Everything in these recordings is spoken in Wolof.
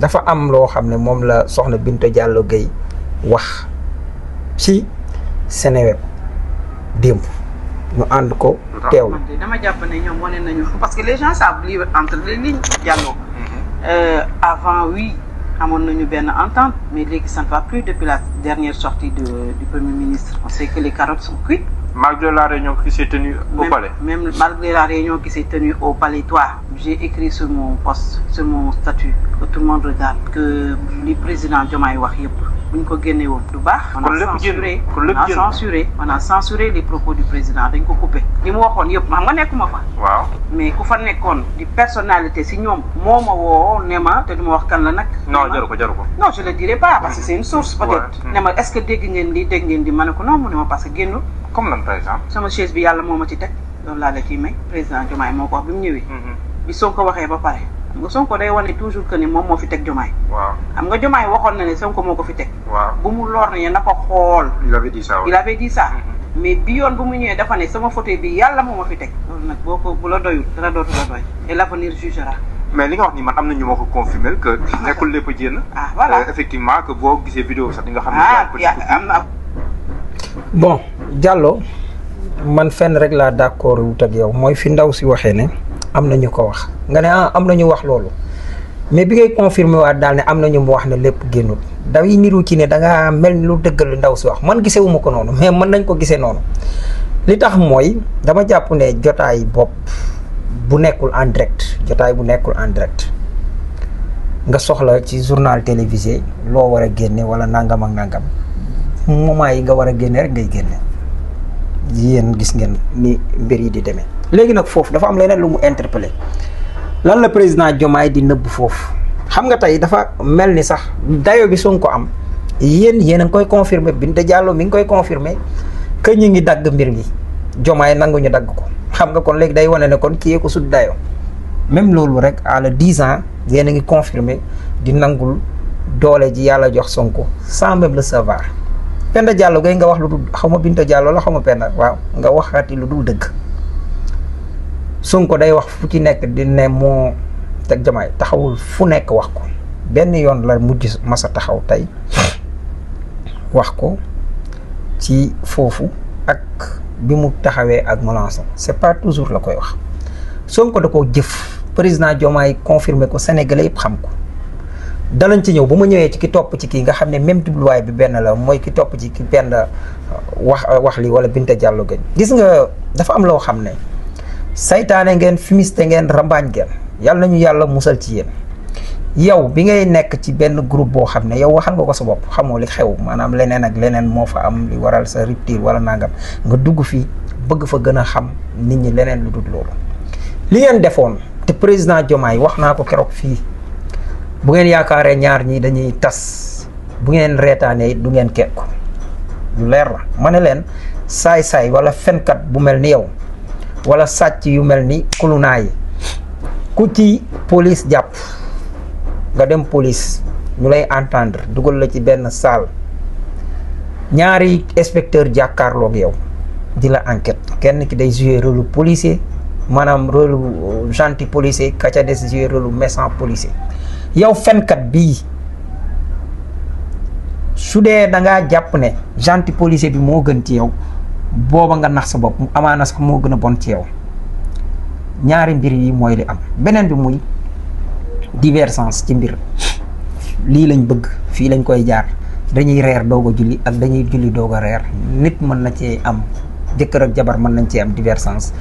dafa am loo xam ne moom la soxna Binta Diallo Gueye wax ci Seneweb démb ñu ànd ko teewlu. dama jàpp ne ñoom wane nañu parce que les gens savent lire entre les lignes. Diallo avant oui amoon nañu benn entente mais léegi ça ne va plus depuis la dernière sortie du premier ministre. On sait que les carottes sont cuites. Malgré la réunion qui s'est tenue au palais. Même malgré la réunion qui s'est tenue au palais, toi, j'ai écrit sur mon post, sur mon statut, que tout le monde regarde, que le président Diomaye wax yépp buñ ko génné won du baax. On a censuré les propos du président, dañ ko couper. Li mu waxone yépp xam nga nekkuma fa. Waaw. Mais ku fa nekkone di personnalité ci ñom moma wo néma té duma wax kan la nak. Non, jaru ko. Non, je le dirai pas parce que c'est une source peut-être. Néma est-ce que dégg ngeen di mané ko non mu néma parce que génnu. Comme lan par exemple. sama chaise bi yàlla moo ma ci teg loolu laa la ciy may président Diomaye moo ko wax bi mu ñëwee. bi Sonko waxee ba pare. xam nga Sonko day wane toujours que ni moom moo fi teg Diomaye. waaw xam nga Diomaye waxoon na ne Sonko moo ko fi teg. waaw bu mu lor ne na ko xool. il avait dit ça. mais bi yoon bu mu ñëwee dafa ne sama fauteuil bi yàlla moo ma fi teg. loolu nag boo ko bu la doyul dara dootu la doy et l'avenir jugera. mais li nga wax ni man am na ñu ma ko confirmer que nekkul lépp a jéem. ah voilà effectivement que boo gisee vidéo sax di nga xam ne. am na. bon Diallo. man fenn rek laa d'accord wut ak yow mooy fi ndaw si waxee ne am na ñu ko wax nga ne am na ñu wax loolu mais bi ngay confirmer waat daal ne am na ñu mu wax ne lépp génnul day niru ci ne da ngaa mel ni lu dëggal ndaw si wax man gisewuma ko noonu mais mën nañ ko gisee noonu li tax mooy dama jàpp ne jotaay bopp bu nekkul en direct nga soxla ci journal télévisé loo war a génne wala nangam ak nangam moment yi nga war a génne rek ngay génne. yéen gis ngeen ni mbir yi di demee léegi nag foofu dafa am leneen lu mu interpellé lan la président Diomaye di nëbb foofu xam nga tey dafa mel ni sax dayo bi Sonko am yéen a ngi koy confirmer Binta Diallo mi ngi koy confirmer que ñu ngi dagg mbir mi Diomaye nanguñu dagg ko xam nga kon léegi day wane ne kon kii ko sut dayo même loolu rek à la 10 ans yéen a ngi confirmer di nangul doole ji yàlla jox Sonko sans même le savoir. Penda Diallo Gueye nga wax lu dul xaw ma Binta Diallo la xaw ma Penda waaw nga waxati lu dul dëgg Sonko day wax fu ci nekk di ne moo teg Diomaye taxawul fu nekk wax ko benn yoon la mujj masa taxaw tey wax ko ci foofu ak bi mu taxawee ak Mélenchon c'est pas toujours la koy wax Sonko da ko jëf président Diomaye confirmé ko Sénégalais yëpp xam ko. dalañ ci ñëw bu ma ñëwee ci ki topp ci kii nga xam ne même jubluwaay bi benn la mooy ki topp ci ki benn wax li wala Binta Diallo Gueye gis nga dafa am loo xam ne saytaane ngeen fumiste ngeen rambaañ ngeen yàlla nañu yàlla musal ci yéen yow bi ngay nekk ci benn groupe boo xam ne yow waxal nga ko sa bopp xamoo li xew maanaam leneen ak leneen moo fa am li waral sa rupture wala nangam nga dugg fii bëgg fa gën a xam nit ñi leneen lu dul loolu li ngeen defoon te président Diomaye wax naa ko keroog fii bu ngeen yaakaaree ñaar ñi dañuy tas bu ngeen reetaanee du ngeen kekku lu leer la ma ne leen saay-saay wala fenkat bu mel ni yow wala sàcc yu mel ni kulunaa yi ku ci police jàpp nga dem police ñu lay entendre dugal la ci benn salle ñaari inspecteur jàkkaarloog yow di la enquête kenn ki day jouer rôle policier maanaam rôle gentil policier ka ca des jouer rôle méchant policier yow fenkat bii su dee da ngaa jàpp ne gentil policier bi moo gën ci yow booba nga nax sa bopp amaana sax moo gën a bon ci yow ñaari mbir yi mooy li am beneen bi muy divergence ci mbir lii lañ bëgg fii lañ koy jaar dañuy reer doog a julli ak dañuy julli doog a reer nit mën na cee am jëkkër ak jabar mën nañ cee am divergence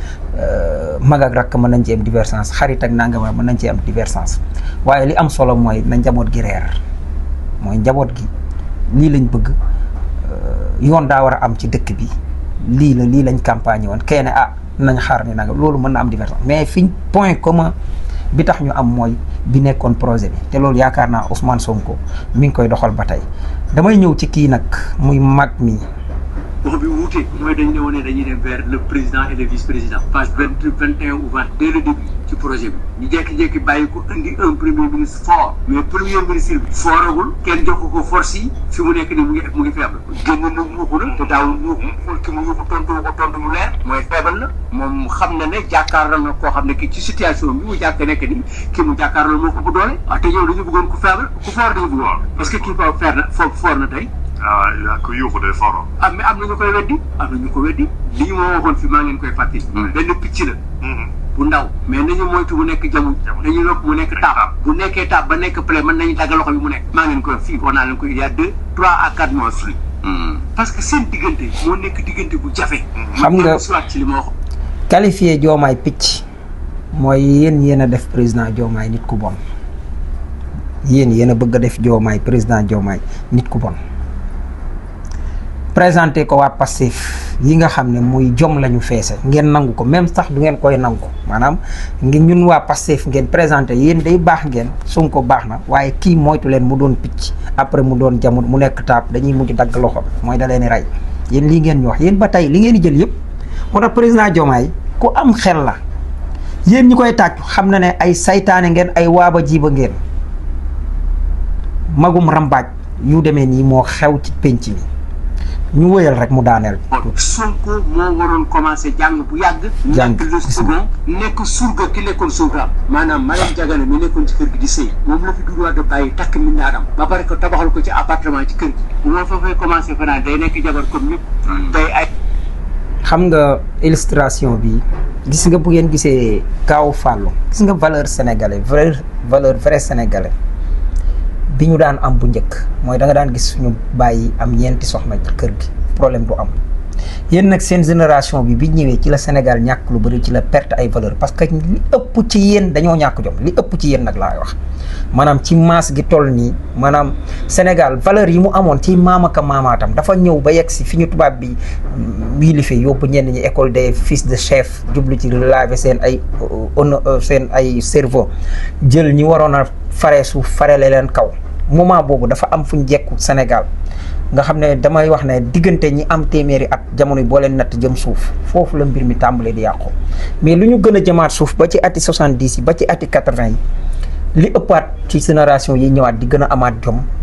mag ak rakk mën nañ cee am divergence xarit ak nangam mën nañ cee am divergence waaye li am solo mooy na njaboot gi reer mooy njaboot gi lii lañ bëgg yoon daa war a am ci dëkk bi lii lañ campagne woon kay ne nañ xaar ni nangam loolu mën na am divergence mais fiñ point commun bi tax ñu am mooy bi nekkoon projet bi te loolu yaakaar naa Ousmane Sonko mi ngi koy doxal ba tey damay ñëw ci kii nag muy mag mi. wax bi wuute mooy dañ ne woon ne dañuy dem vers le président et le vice-président page 21 ou 20 dès le début ci projet bi ñu jékki-jékki bàyyi ko indi un premier ministre fort mais premier ministre bi foragul kenn jox ko force yi fi mu nekk nii mu ngi faible génn na yuuxu na te daawul yuuxu xool ki mu yuuxu tontu mu leer mooy faible na moom xam na ne jàkkaarloo na koo xam ne kii ci situation bi mu jàkk nekk nii ki mu jàkkaarloo moo ko bu doole te ñoom dañu bëggoon ku faible ku fort dañu bëggoon parce que kii ko fort na tey ku yuuxu day fort mais am na ñu koy weddi lii moo waxoon fi maa ngeen koy fàttali benn picc la bu ndaw mais nañu moytu bu nekk jamu nañu yokk mu nekk taab bu nekkee taab ba nekk play mën nañu dagg loxo bi mu nekk maa ngeen koy fii wax naa leen ko il y a 3 à 4 mois fii parce que seen diggante moo nekk diggante bu jafe xam nga soit ci li ma wax qualifié Diomaye picc mooy yéen a def président Diomaye nit ku bon yéen a bëgg a def Diomaye président Diomaye nit ku bon présenté ko waa Pastef yi nga xam ne muy jom la ñu feese ngeen nangu ko même sax du ngeen koy nangu maanaam ngi ñun waa Pastef ngeen présenté yéen day baax ngeen Sonko baax na waaye kii moytu leen mu doon picc après mu doon jamut mu nekk taab dañuy mujj dagg loxo mooy da leen di rey yéen lii ngeen ñu wax yéen ba tey li ngeen di jël yëpp moo tax président Diomaye ku am xel la yéen ñi koy tàccu xam na ne ay saytaane ngeen ay waaba jiiba ngeen magum rambaaj yu demee nii moo xew ci penc mi ñu wëyal rek mu daaneel. Sonko moo waroon commencé jàng bu yàgg. jàng nekk le second nekk surga ki nekkoon surgaam. maanaam Mariam Diagana mi nekkoon ci kër gi di sëy moom la fi Doudou Wade bàyyi takk mindaanam ba pare ko tabaxal ko ci appartement ci kër gi. bu ma fa fay commencé fanaan day nekk jabar comme ñëpp. day ay. xam nga illustration bi gis nga bu ngeen gisee kaaw Fallou gis nga valeur sénégalais vrai sénégalais. bi ñu daan am bu njëkk mooy da nga daan gis suñu bàyyi am ñeenti soxna ci kër gi problème du am yéen nag seen génération bi ñëwee ci la Sénégal ñàkk lu bëri ci la perte ay valeur parce que li ëpp ci yéen dañoo ñàkk jom li ëpp ci yéen nag laay wax maanaam ci maas gi toll nii maanaam Sénégal valeur yi mu amoon ci maamaka maamaatam dafa ñëw ba yegg si fi ñu tubaab bi wiilife yóbbu ñenn ñi école des fils de chef jublu ci laver seen ay cerveau jël ñi waroon a fare suuf farele leen kaw moment boobu dafa am fu ñu jekku Sénégal nga xam ne damay wax ne diggante ñi am téeméeri at jamono boo leen natt jëm suuf foofu la mbir mi tàmbalee di yàqu mais lu ñu gën a jëmaat suuf ba ci ati 70 yi ba ci ati 80 yi li ëppaat ci génération yi ñëwaat di gën a amaat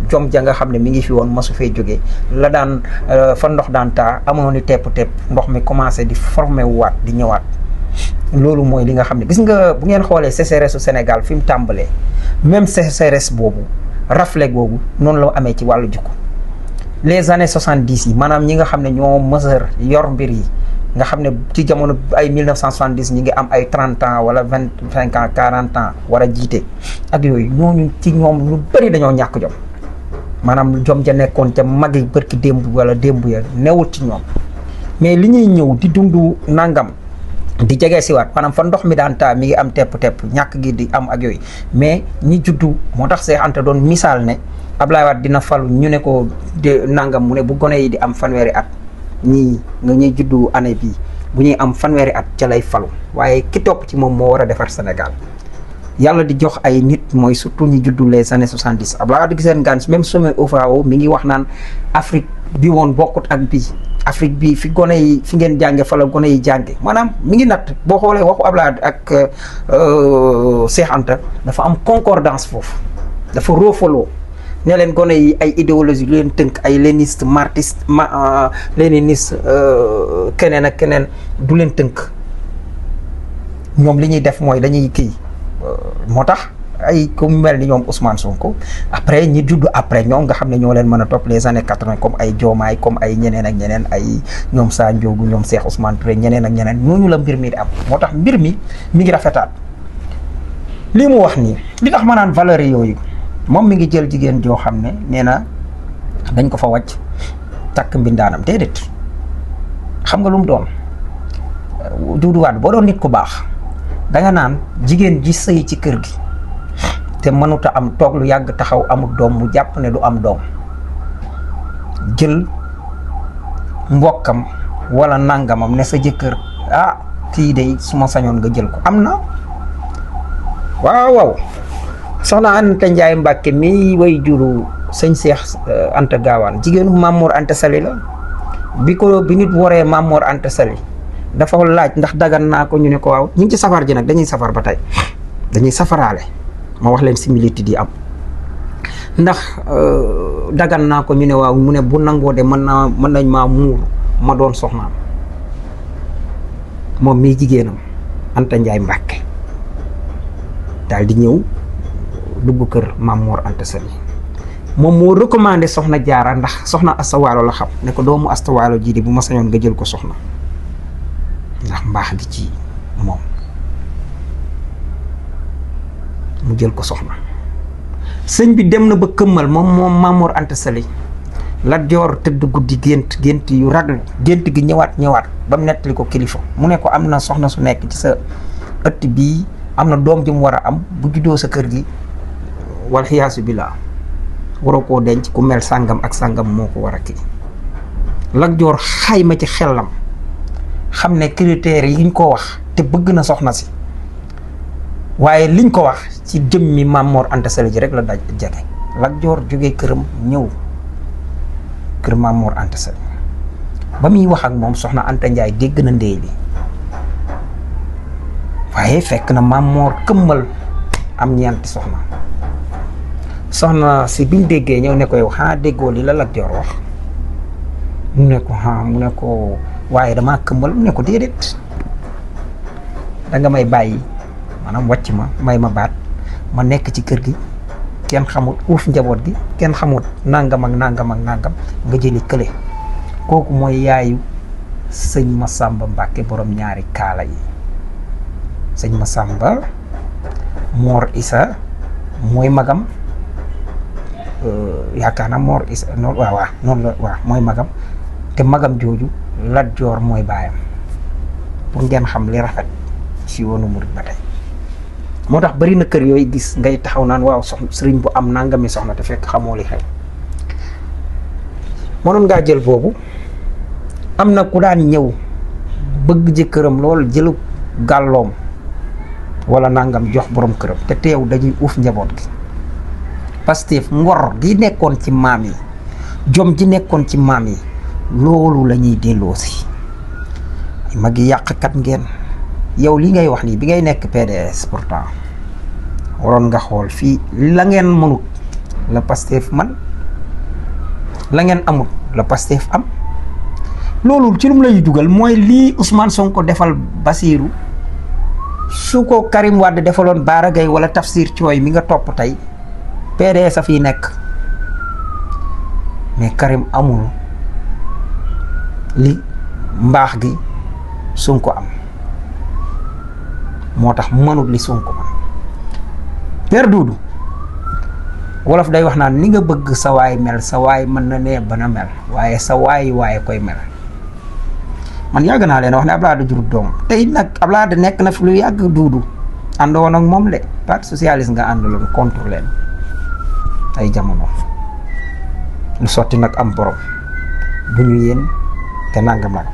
jom ja nga xam ne mi ngi fi woon masu fee jógee la daan fa ndox daan taa amoon ni tepp ndox mi commencé di formé waat di ñëwaat loolu mooy li nga xam ne gis nga bu ngeen xoolee sécheresse su Sénégal fi mu tàmbalee même sécheresse boobu rafle googu noonu la amee ci wàllu jikko les années 70 yi maanaam ñi nga xam ne ñoo mësër yor mbir yi nga xam ne ci jamono ay 1970 ñi ngi am ay 30 ans wala 25 ans 40 ans war a jiite ak yooyu ñooñu ci ñoom ñu bëri dañoo ñàkk jom maanaam jom ja nekkoon ca magi bërki démb wala démb ya newul ci ñoom mais li ñuy ñëw di dundu nangam di jege siwaat maanaam fa ndox mi daan taa mi ngi am tepp ñàkk gi di am ak yooyu mais ñi juddu moo tax Cheikh Anta doon misaal ne Ablaye Wade dina falu ñu ne ko de nangam mu ne bu gone yi di am fanweeri at ñii nga ñuy juddu année bii bu ñuy am fanweeri at ca lay falu waaye ki topp ci moom moo war a defar Sénégal yàlla di jox ay nit mooy surtout ñi juddu les années 70 Ablaye Wade giseen gaan même sommet FAO mi ngi wax naan Afrique bi woon bokkut ak bii Afrique bi fi gone yi fi ngeen jànge fa la gone yi jànge maanaam mi ngi natt boo xoolee waxu Ablaye ak Cheikh Anta dafa am concordance foofu dafa roofaloo ne leen gone yi ay idéologie lu leen tënk ay léniniste marxiste léniniste keneen ak keneen du leen tënk ñoom li ñuy def mooy dañuy kii moo tax ay ku mel ni ñoom Ousmane Sonko après ñi judd après ñoom nga xam ne ñoo leen mën a topp les années 80 comme ay Diomaye comme ay ñeneen ak ñeneen ay ñoom Sa Ndiogou ñoom Cheikh Ousmane Touré ñeneen ak ñeneen ñooñu la mbir mi di am moo tax mbir mi ngi rafetaat lii mu wax nii li tax ma naan valeur yooyu moom mi ngi jël jigéen joo xam ne nee na dañ ko fa wàcc takk mbindaanam déedéet xam nga lu mu doon Doudou Wade boo doon nit ku baax danga naan jigéen ji sëy ci kër gi te mënuta am toog lu yàgg taxaw amul doom mu jàpp ne du am doom jël mbokkam wala nangamam ne sa jëkkër kii de su ma sañoon nga jël ko am na waaw soxna Anta Ndiaye Mbacke mi way juru sëñ Cheikh Anta Gaawaan jigéenu Mamour Anta Sali la bi nit waree Mamour Anta Sali dafa laaj ndax dagan naa ko ñu ne ko waaw ñu ngi ci safar ji nag dañuy safar ba tey dañuy safaraale ma wax leen similitude yi am ndax dagan naa ko ñu ne waaw mu ne bu nangoo de mën nañ maa muur ma doon soxnaam moom mii jigéenam Anta Njaay Mbàkke daal di ñëw dugg kër Maam Mor Anta Sali moom moo recommandé soxna Jaara ndax soxna Asta Waalo la xam ne ko doomu Asta Waalo ji di bu ma sañoon nga jël ko soxna ndax mbaax gi ci moom mu jël ko soxna sëñ bi dem na ba këmmal moom Maam Mor Anta Sali Lat Joor tëdd guddi gént yu raglu gént gi ñëwaat ba mu nettali ko kilifa mu ne ko am na soxna su nekk ci sa ëtt bii am na doom ji mu war a am bu juddoo sa kër gi wal xiyaasu billah waroo koo denc ku mel sàngam ak sàngam moo ko war a kii Lat Joor xayma ci xelam xam ne critères yi ñu ko wax te bëgg na soxna si waaye liñ ko wax ci jëmmi Maam Mor Anta Sali ji rek la daj jege Lat Joor jógee këram ñëw kër Maam Mor Anta Sali ba muy wax ak moom soxna Anta Njaay dégg na ndey li waaye fekk na Maam Mor këmmal am ñeenti soxna si biñ déggee ñëw ne ko yow xanaa déggoo li la Lat Joor wax mu ne ko waaye damaa këmmal mu ne ko déedéet danga may bàyyi maanaam wàcc ma may ma baat ma nekk ci kër gi kenn xamut uuf njaboot gi kenn xamut nangam ak nangam nga jëli kële kooku mooy yaayu sëñ Masamba Mbàkke borom ñaari kaala yi sëñ Masamba Mor Isa mooy magam yaakaar naa Mor Isa noonu noonu la mooy magam te magam jooju Lat Joor mooy baayam pour ngeen xam li rafet ci woonu murit ba tey moo tax bari na kër yooyu gis ngay taxaw naan waaw soxna sëriñ bu am nangami soxna te fekk xamoo li xew mënoon ngaa jël boobu am na ku daan ñëw bëgg jëkkëram lool jëlu gàlloom wala nangam jox borom këram te teew dañuy uuf njaboot gi Pastef ngor gi nekkoon ci maam yi jom ji nekkoon ci maam yi loolu la ñuy delloosi mag yi yàqkat ngeen yow li ngay wax nii bi ngay nekk PDS pourtant waroon nga xool fii la ngeen mënut la Pastef man la ngeen amut la Pastef am loolu ci lu mu lay dugal mooy lii Ousmane Sonko defal Basirou su ko Karim Wade defaloon Bara Gaye wala Tafsir Thioye mi nga topp tey PDS a fii nekk mais Karim amul li mbaax gi Sonko am moo tax mënut li Sonko man Père Doudou wolof day wax naan ni nga bëgg sa waay mel sa waay mën na nee bana mel waaye sa waaye koy mel man yàgg naa leen wax ne Abdoulaye Wade jurut doom tey nag Abdoulaye Wade nekk na fi lu yàgg Doudou àndoon ak moom le parti socialiste nga àndaloon contre leen ay jamono lu sotti nag am borom bu ñu yéen te nangam nag